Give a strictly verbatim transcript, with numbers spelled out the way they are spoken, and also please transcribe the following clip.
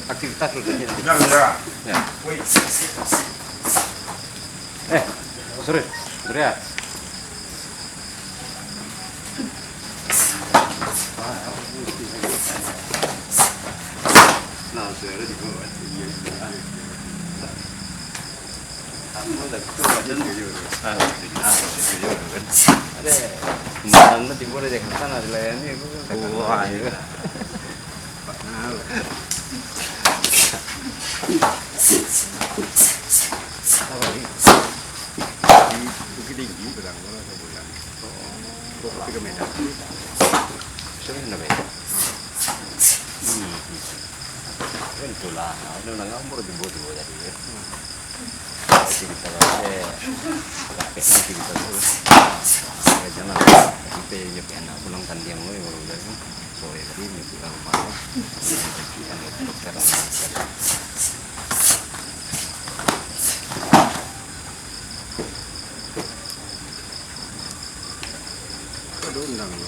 Aktivitas rutinnya nanti. Ya, ya. Ya. Woi. Eh, sorry. Sorry ya. Nah, suara di bawah. Iya, iya. Ada. Malam tu tibo dari Jakarta, nah, dilayani aku. Wah, iya. Di Bukittinggi, Padang, kalau sebulan. Kok kopi ke Medan? Sudah Medan. Hmm. Kan itulah, nah, udah, udah ngambur tibo-tibo tadi, ya. Cerita, eh, cerita tu. Ya, jangan sampai dia punya anak pulang tandiang, weh, baru bilang, "Sorry, tadi ni pulang rumah, weh." Sekarang. Aduh, undang dulu.